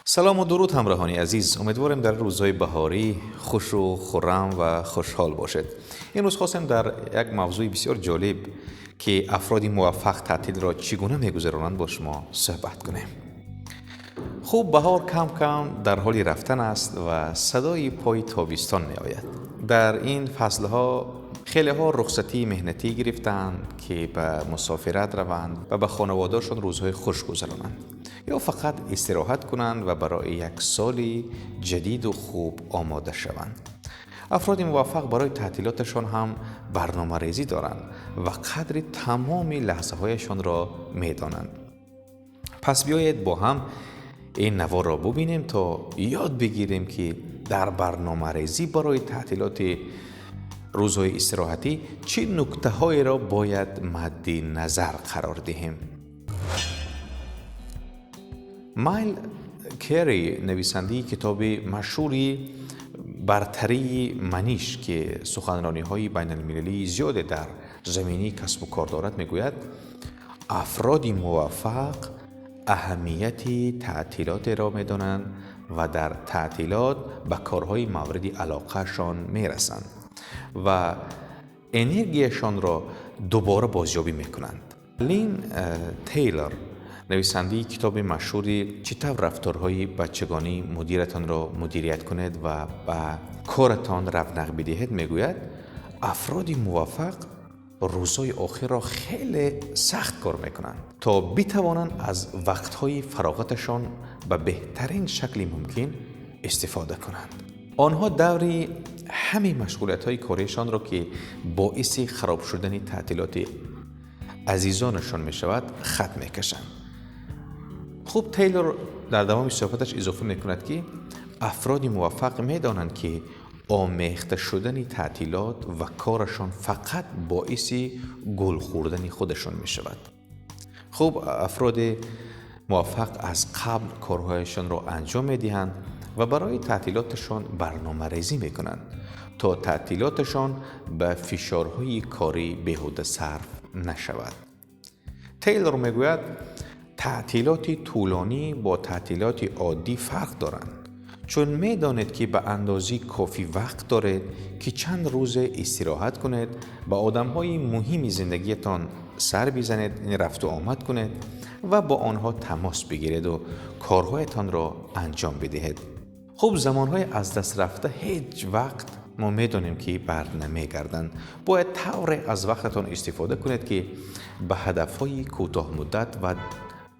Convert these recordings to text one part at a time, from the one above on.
Салому дуруд, ҳамроҳони азиз. Умедворем, дар рӯзҳои баҳорӣ хушу хуррам ва хушҳол бошед. Имрӯз хостем дар як мавзӯи бисёр ҷолиб, ки афроди муваффақ таътилро чӣ гуна мегузаронанд, бо шумо суҳбат кунем. Хуб, баҳор кам кам дар ҳоли рафтан аст ва садои пои тобистон меояд. Дар ин фаслҳо хелеҳо рухсатии меҳнатӣ гирифтаанд, ки ба мусофират раванд ва ба хонаводаашон рӯзҳои хуш гузаронанд ё фақат истироҳат кунанд ва барои як соли ҷадиду хуб омода шаванд. Афроди муваффақ барои таътилоташон ҳам барномарезӣ доранд ва қадри тамоми лаҳзаҳояшонро медонанд. Пас биёед, бо ҳам ин наворро бубинем, то ёд бигирем, ки дар барномарезӣ барои таътилоти рӯзҳои истироҳатӣ чӣ нуктаҳоеро бояд мадди назар қарор диҳем. Майл Керри, нависандаи китоби машҳури «Бартарии маниш», ки суханрониҳои байналмилалии зиёде дар заминаи касбу кор дорад, мегӯяд: афроди муваффақ аҳамияти таътилотеро медонанд ва дар таътилот ба корҳои мавриди алоқаашон мерасанд ва энергияшонро дубора бозёбӣ мекунанд. Лин Тейлор, нависандаи китоби машҳури «Чӣ тавр рафторҳои бачагонии мудиратонро мудирият кунед ва ба коратон равнақ бидиҳед», мегӯяд: афроди муваффақ рӯзҳои охирро хеле сахт кор мекунанд, то битавонанд аз вақтҳои фароғаташон ба беҳтарин шакли мумкин истифода кунанд. Онҳо даври ҳамаи машғулиятҳои кориашонро, ки боиси хароб шудани таътилоти азизонашон мешавад, хат мекашанд. Хуб, Тейлор дар давоми суҳбаташ изофа мекунад, ки афроди муваффақ медонанд, ки омехта шудани таътилот ва корашон фақат боиси гул хӯрдани худашон мешавад. Хуб, афроди муваффақ аз қабл корҳояшонро анҷом медиҳанд ва барои таътилоташон барномарезӣ мекунанд, то таътилоташон ба фишорҳои корӣ беҳуда сарф нашавад. Тейлор мегӯяд: таътилоти тӯлонӣ бо таътилоти оддӣ фарқ доранд, чун медонед, ки ба андозаи кофӣ вақт доред, ки чанд рӯзе истироҳат кунед, ба одамҳои муҳими зиндагиятон сар бизанед, рафту омад кунед ва бо онҳо тамос бигиреду корҳоятонро анҷом бидиҳед. Хуб, замонҳои аз даст рафта ҳеҷ вақт, мо медонем, ки бар намегарданд. Бояд тавре аз вақтатон истифода кунед, ки ба ҳадафҳои кӯтоҳмуддат ва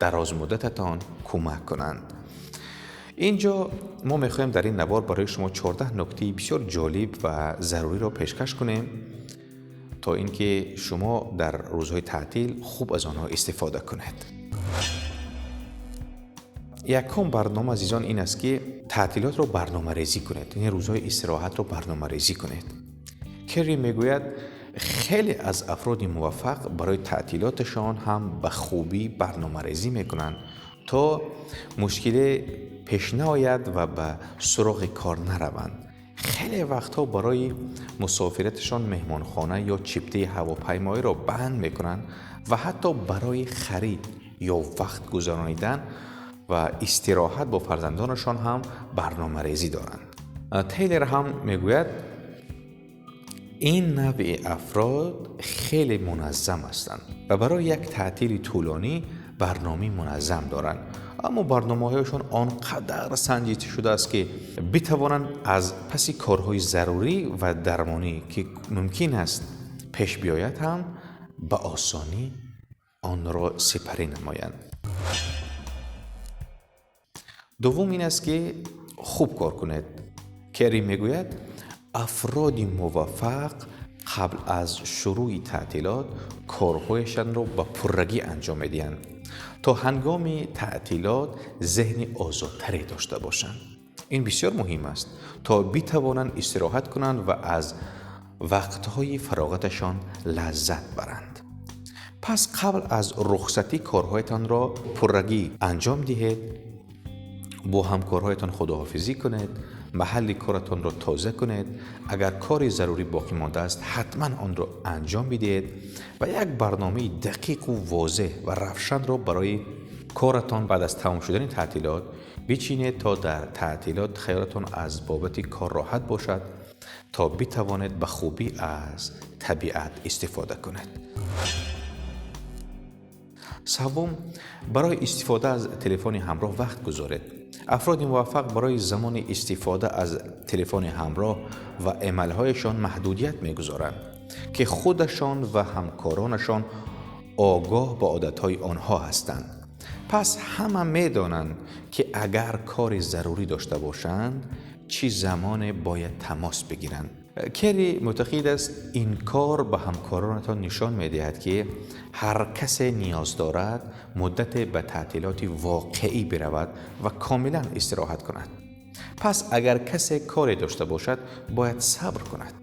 дарозмуддататон кӯмак кунанд. Ин ҷо мо мехоҳем дар ин навор барои шумо 14 нуктаи бисёр ҷолиб ва заруриро пешкаш кунем, то ин ки шумо дар рӯзҳои таътил хуб аз онҳо истифода кунед. Якум барнома, азизон, ин аст, ки таътилотро барномарезӣ кунед, яъне рӯзҳои истироҳатро барномарезӣ кунед. Керри мегӯяд: хеле аз афроди муваффақ барои таътилоташон ҳам ба хубӣ барномарезӣ мекунанд, то мушкиле пеш наояд ва ба суроғи кор нараванд. Хеле вақтҳо барои мусофираташон меҳмонхона ё чиптаи ҳавопаймоиро банд мекунанд ва ҳатто барои харид ё вақт гузаронидан ва истироҳат бо фарзандонашон ҳам барномарезӣ доранд. Тейлер ҳам мегӯяд: ин навъи афрод хеле муназзам ҳастанд ва барои як таътили тӯлонӣ барномаи муназзам доранд, аммо барномаҳояшон он қадар санҷида шудааст, ки битавонанд аз паси корҳои зарурӣ ва дармонӣ, ки мумкин аст пеш биёяд, ҳам ба осонӣ онро сипарӣ намоянд. Дуввум ин аст, ки хуб кор кунед. Керри мегӯяд: афроди муваффақ қабл аз шурӯъи таътилот корҳояшонро ба пуррагӣ анҷом медиҳанд, то ҳангоми таътилот зеҳни озодтаре дошта бошанд. Ин бисёр муҳим аст, то битавонанд истироҳат кунанд ва аз вақтҳои фароғаташон лаззат баранд. Пас қабл аз рухсатӣ корҳоятонро пуррагӣ анҷом диҳед, бо ҳамкорҳоятон худоҳофизӣ кунед, маҳалли коратонро тоза кунед, агар кори зарурӣ боқӣ мондааст, ҳатман онро анҷом бидиҳед ва як барномаи дақиқу возеҳ ва равшанро барои коратон баъд аз тамом шудани таътилот бичинед, то дар таътилот хаёлатон аз бобати кор роҳат бошад, то битавонед ба хубӣ аз табиат истифода кунед. Севум, барои истифода аз телефони ҳамроҳ вақт гузоред. Афроди муваффақ барои замони истифода аз телефони ҳамроҳ ва эмайлҳояшон маҳдудият мегузоранд, ки худашон ва ҳамкоронашон огоҳ ба одатҳои онҳо ҳастанд. Пас ҳама медонанд, ки агар кори зарурӣ дошта бошанд, чӣ замоне бояд тамос бигиранд. Кери муътақид аст, ин кор ба ҳамкоронатон нишон медиҳад, ки ҳар касе ниёз дорад муддате ба таътилоти воқеӣ биравад ва комилан истироҳат кунад. Пас агар касе коре дошта бошад, бояд сабр кунад.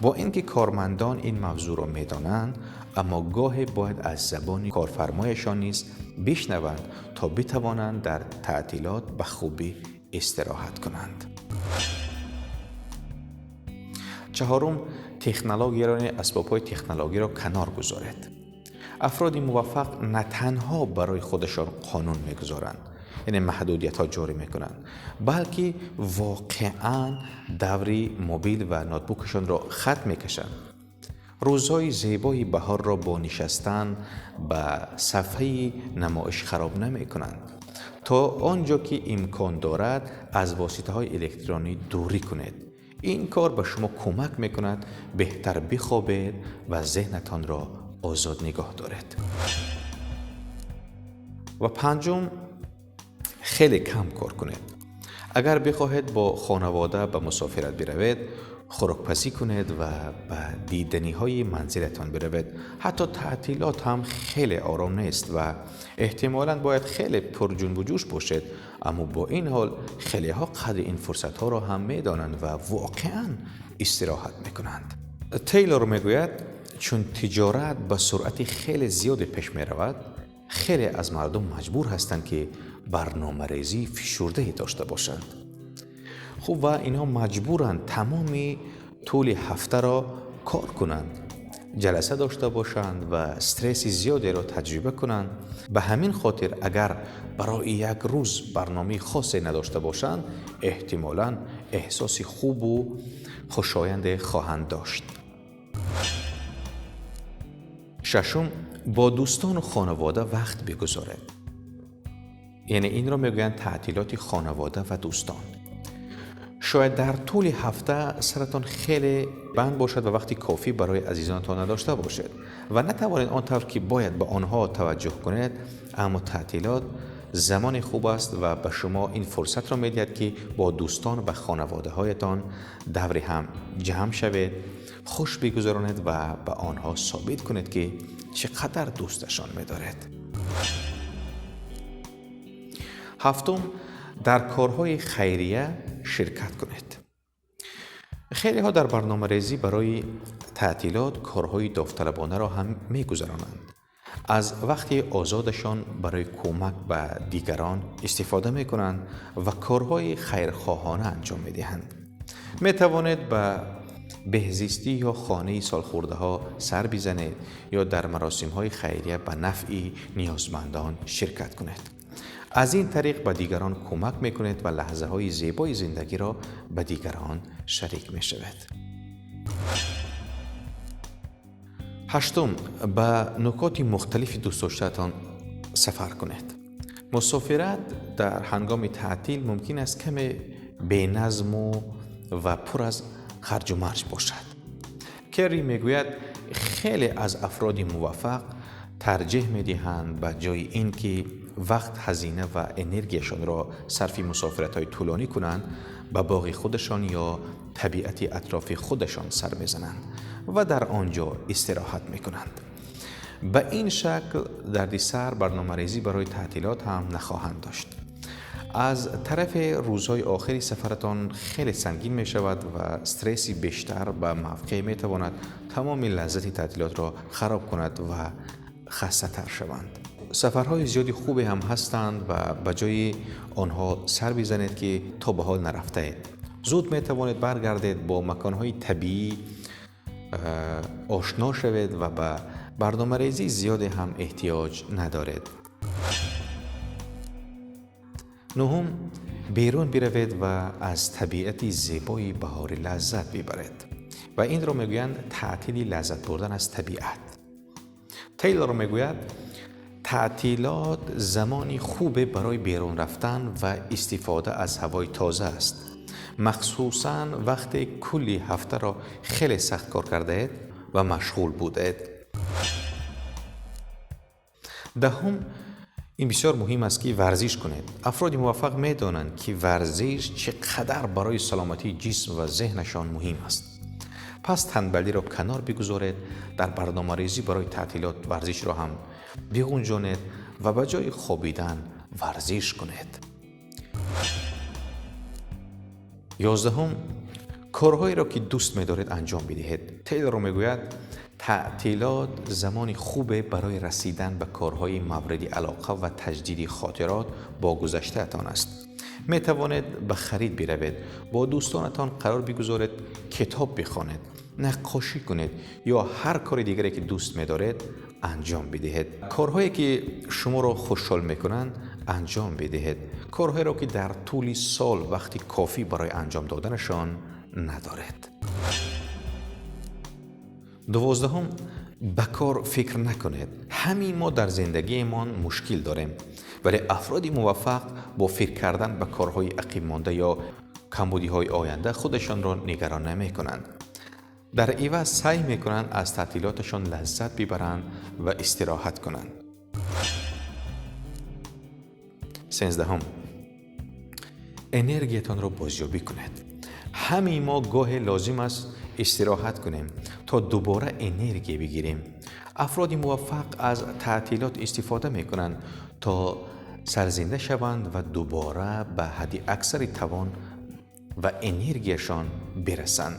Бо ин ки кормандон ин мавзӯъро медонанд, аммо гоҳе бояд аз забони корфармояшон низ бишнаванд, то битавонанд дар таътилот ба хубӣ истироҳат кунанд. Чаҳорум, технологияро, асбобҳои технологиро канор гузоред. Афроди муваффақ на танҳо барои худашон қонун мегузоранд, яъне маҳдудиятҳо ҷорӣ мекунанд, балки воқеан даври мобил ва ноутбукашонро хат мекашанд. Рӯзҳои зебои баҳорро бо нишастан ба сафҳаи намоиш хароб намекунанд. То он ҷо ки имкон дорад, аз воситаҳои электронӣ дурӣ кунед. Ин кор ба шумо кӯмак мекунад беҳтар бихобед ва зеҳнатонро озод нигоҳ доред. Ва панҷум, хеле кам кор кунед. Агар бихоҳед бо хонавода ба мусофират биравед, хӯрокпазӣ кунед ва ба диданиҳои манзилатон биравед. Ҳатто таътилот ҳам хеле ором нест ва эҳтимолан бояд хеле пурҷунбуҷӯш бошед, аммо бо ин ҳол хелеҳо қадри ин фурсатҳоро ҳам медонанд ва воқеан истироҳат мекунанд. Тейлор мегӯяд, чун тиҷорат ба суръати хеле зиёде пеш меравад, хеле аз мардум маҷбур ҳастанд, ки барномарезии фишурдае дошта бошанд. Хуб, ва инҳо маҷбуранд тамоми тӯли ҳафтаро кор кунанд, ҷаласа дошта бошанд ва стресси зиёдеро таҷриба кунанд. Ба ҳамин хотир агар барои як рӯз барномаи хосе надошта бошанд, эҳтимолан эҳсоси хубу хушоянде хоҳанд дошт. Шашум, бо дӯстону хонавода вақт бигузоред. Яъне инро мегӯянд таътилоти хонавода ва дӯстон. Шояд дар тӯли ҳафта саратон хеле банд бошад ва вақти кофӣ барои азизонатон надошта бошед ва натавонед он тавр ки бояд ба онҳо таваҷҷӯҳ кунед, аммо таътилот замони хуб аст ва ба шумо ин фурсатро медиҳад, ки бо дӯстон ва хонаводаҳоятон даври ҳам ҷамъ шавед, хуш бигузаронед ва ба онҳо собит кунед, ки чӣ қадар дӯсташон медоред. Ҳафтум, дар корҳои хайрия ширкат кунед. Хелеҳо дар барномарезӣ барои таътилот корҳои довталабонаро ҳам мегузаронанд. Аз вақти озодашон барои кӯмак ба дигарон истифода мекунанд ва корҳои хайрхоҳона анҷом медиҳанд. Метавонед ба беҳзистӣ ё хонаи солхӯрдаҳо сар бизанед ё дар маросимҳои хайрия ба нафъи ниёзмандон ширкат кунед. Аз ин тариқ ба дигарон кӯмак мекунед ва лаҳзаҳои зебои зиндагиро ба дигарон шарик мешавед. Ҳаштум, ба нукоти мухталифи дӯстдоштаатон сафар кунед. Мусофират дар ҳангоми таътил мумкин аст каме беназму ва пур аз харҷу марҷ бошад. Керри мегӯяд, хеле аз афроди муваффақ тарҷеҳ медиҳанд ба ҷои ин ки вақт, ҳазина ва энергияшонро сарфи мусофиратҳои тӯлонӣ кунанд, ба боғи худашон ё табиати атрофи худашон сар мезананд ва дар он ҷо истироҳат мекунанд. Ба ин шакл дарди сар барномарезӣ барои таътилот ҳам нахоҳанд дошт. Аз тарафи рӯзҳои охири сафаратон хеле сангин мешавад ва стресси бештар ба мавқеъ метавонад тамоми лаззати таътилотро хароб кунад ва хастатар шаванд. Сафарҳои зиёди хубе ҳам ҳастанд ва ба ҷои онҳо сар бизанед, ки то ба ҳол нарафтаед. Зуд метавонед баргардед, бо маконҳои табиӣ ошно шавед ва ба барномарезии зиёде ҳам эҳтиёҷ надоред. Нуҳум, берун биравед ва аз табиати зебои баҳорӣ лаззат бибаред. Ва инро мегӯянд таътили лаззат бурдан аз табиат. Тейлор мегӯяд, таътилот замони хубе барои берун рафтан ва истифода аз ҳавои тоза аст. Махсусан вақте кулли ҳафтаро хеле сахт кор кардаед ва машғул будаед. Даҳум, ин бисёр муҳим аст ки варзиш кунед. Афроди муваффақ медонанд, ки варзиш чӣ қадар барои саломатии ҷисм ва зеҳнашон муҳим аст. Пас танбалиро канор бигузоред, дар барномарезӣ барои таътилот варзишро ҳам бигунҷонед ва ба ҷои хобидан варзиш кунед. 11, корҳоеро ки дӯст медоред анҷом бидиҳед. Тейлор мегӯяд, таътилот замони хубе барои расидан ба корҳои мавриди алоқа ва таҷдиди хотирот бо гузаштаатон аст. Метавонед ба харид биравед, бо дӯстонатон қарор бигузоред, китоб бихонед, наққошӣ кунед ё ҳар кори дигаре ки дӯст медоред анҷом бидиҳед. Корҳое ки шуморо хушҳол мекунанд анҷом бидиҳед. Корҳоеро ки дар тӯли сол вақти кофӣ барои анҷом доданашон надоред. 12, ба кор фикр накунед. Ҳамин мо дар зиндагиамон мушкил дорем, вале афроди муваффақ бо фикр кардан ба корҳои ақибмонда ё камбудиҳои оянда худашонро нигарон намекунанд. Дар иваз саъй мекунанд аз таътилоташон лаззат бибаранд ва истироҳат кунанд. 13, энергиятонро бозёбӣ кунед. Ҳамин мо гоҳе лозим аст истироҳат кунем то дубора энергия бигирем. Афроди муваффақ аз таътилот истифода мекунанд то сарзинда шаванд ва дубора ба ҳадди аксари тавон ва энергияшон бирасанд.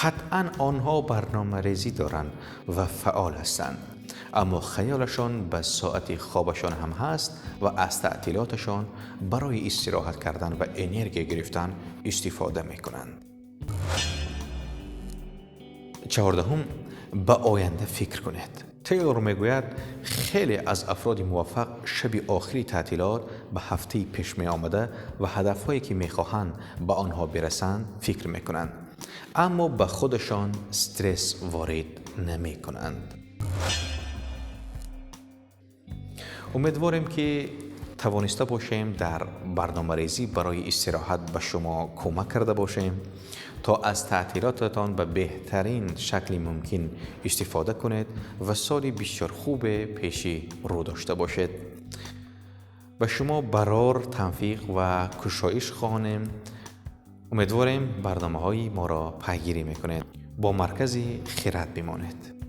Қатъан онҳо барномарезӣ доранд ва фаъол ҳастанд, аммо хаёлашон ба соати хобашон ҳам ҳаст ва аз таътилоташон барои истироҳат кардан ва энергия гирифтан истифода мекунанд. 14, ба оянда фикр кунед. Тейлор мегӯяд, хеле аз афроди муваффақ шаби охири таътилот ба ҳафтаи пеш меомада ва ҳадафҳое ки мехоҳанд ба онҳо бирасанд фикр мекунанд, аммо ба худашон стресс ворид намекунанд. Умедворем ки тавониста бошем дар барномарезӣ барои истироҳат ба шумо кӯмак карда бошем то аз таътилотатон ба беҳтарин шакли мумкин истифода кунед ва соли бисёр хубе пеши рӯ дошта бошед. Ба шумо барор, тавфиқ ва кушоиш хоҳонем. Умедворем барномаҳои моро пайгирӣ мекунед. Бо маркази хирад бимонед.